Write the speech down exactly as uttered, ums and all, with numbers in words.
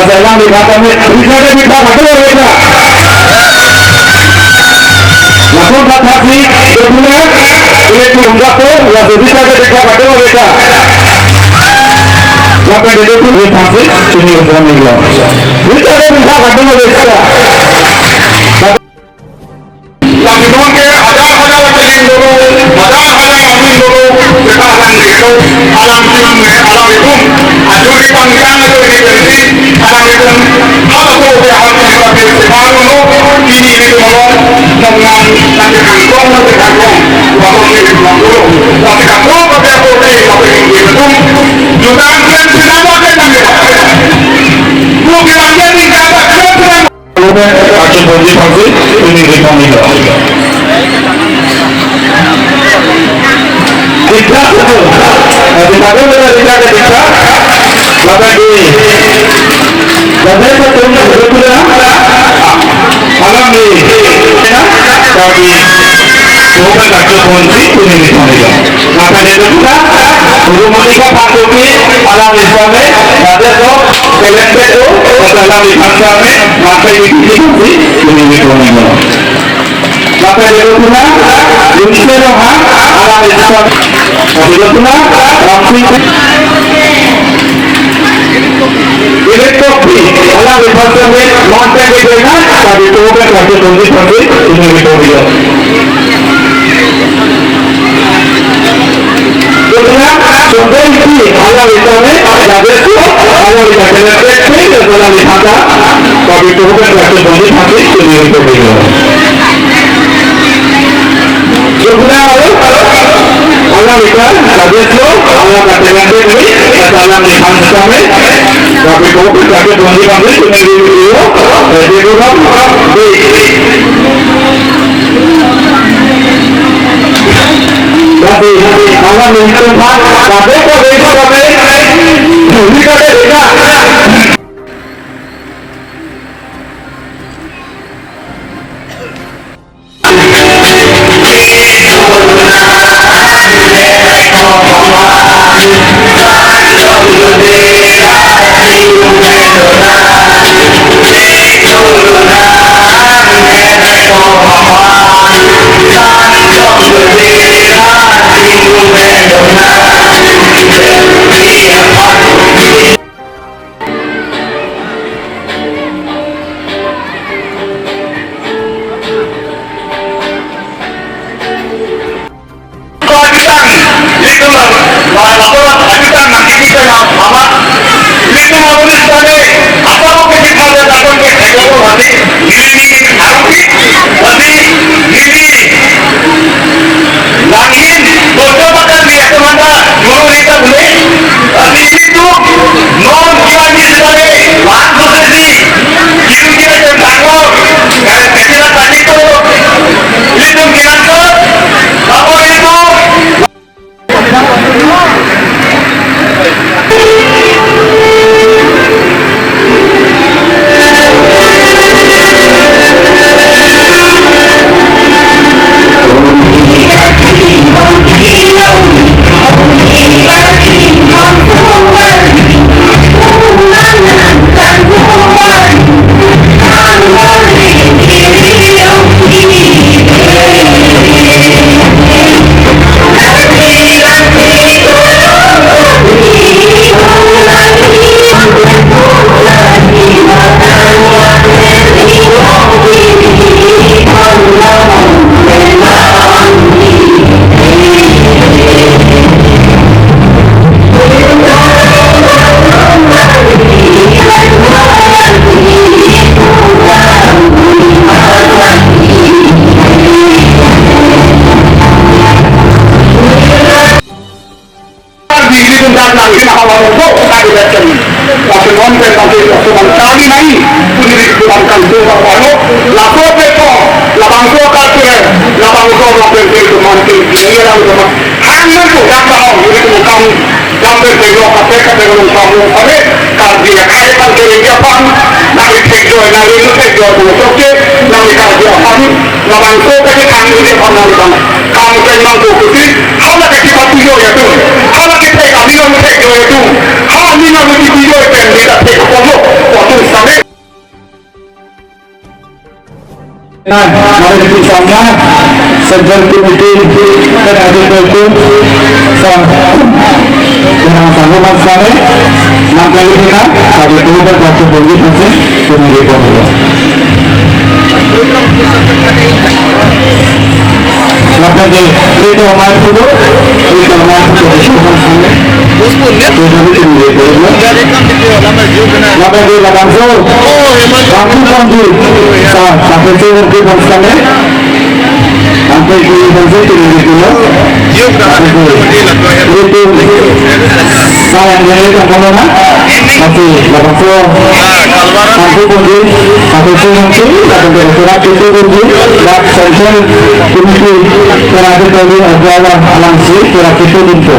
Salam di kata mi, bisa ke bisa kata mi, bisa. Langsung kata si, kedua, ini pun enggak tuh, ya bisa ke bisa kata mi, bisa. Maka di situ dia pasti, ini urusan ini. Bisa ke bisa kata mi, bisa. Lapen non ke hajar hajar kali dolo, hajar hajar amin dolo, kita alam itu, alam itu, alam itu, ajuri pangkang itu ini berarti, alam itu, apa tuh dia harus kita pilih sekarang dulu, ini itu dulu, dengan nanti kangkung, nanti kangkung, waktu ini itu dulu, nanti kangkung, tapi aku ini, tapi ini itu, jutaan kan, kenapa kan, nanti, bukan aja nih, kata, kenapa, Arjun Bonji Phangsi, ini Ripon Nilo. Dikta satu. Nah, di sana ada dikta, ada dikta. Maka di, dan saya satu, betul ya? Malam di, ya? Kami, bukan Arjun Bonji, ini Ripon Nilo. Maka dia berkata, guru menikah Pak Jokowi, alam Islam, ada kok, selected tuh, alam Islam, maka ini, ini, ini, ini, ini. Maka dia berkata, Yunus Roha, alam Islam, dia berkata, Ramsing, ini kok, alam Islam, maka dia berkata, tapi itu bukan Arjun Bonji Phangsi, ini, ini, ini. Kemudian, contoh isi, alam Islam, ada itu, alam Islam, ada itu, alam Islam, tapi itu bukan Arjun Bonji Phangsi, itu di itu. Kemudian, alam Islam, ada itu, alam Islam, ada itu, alam Islam, tapi itu bukan Arjun Bonji Phangsi, itu di itu. Jadi, itu kan, di Berarti, alam itu, Pak, kami, kami, kami, kami, kami, kami. Ajutan, ilitum, la, lapuan ajutan, nangkikisai amat, ilitum amunis kami, apa lo kekit mada takon ke, eko mati, neli arungkit, mati, neli langin, bojo bakal ni, aku manda, dulu ni tak boleh, mati ilitum, non kami sekali, waktu sesi, kirim kira ke tanggal, kalau kira tadi tu, ilitum kira ke, apa itu? Di, di tingkat nang ini hawa untuk kita dibaca. Waktu nonton nanti waktu mangkali nai, pun di bulan kantung apa lo, laso pepo, labangso katur, labangso lo penting itu manting, dia orang itu mah. Hanya itu yang tahu, jadi itu bukan gambar bego, kafe, kafe, belum kamu, kafe, kalau dia kaya kan kering dia pan, nang ipek joy, nang ipek joy, bukan oke, nang ikan dia pan, labangso kafe, kami ini pan, nang ibang. Kam pen nangkok pusi, hala ke kipatuyo ya tu. Hala ke pek aminan pek yo ya tu. Hala aminan pek yo pen kita pek kono. Waktu Nah, mari kita sama Central Committee dan ada itu sang dengan sanggup mas kami. Maka kita kami itu berbuat sendiri pasti sendiri pun. Lapen ke, itu main dulu, itu main dulu, itu main dulu. Lapen ke, lapen so, bangku bangku, sa, sampai so, bangku bangku sana. Sampai ke, bangku itu, itu, itu. Itu, saya yang dari kampung mana? Masih, lapen so, bangku bangku, sampai so, bangku, lapen ke, surat itu, bangku, dan sensor, bangku, terakhir kali, ada langsung, terakhir itu, bangku.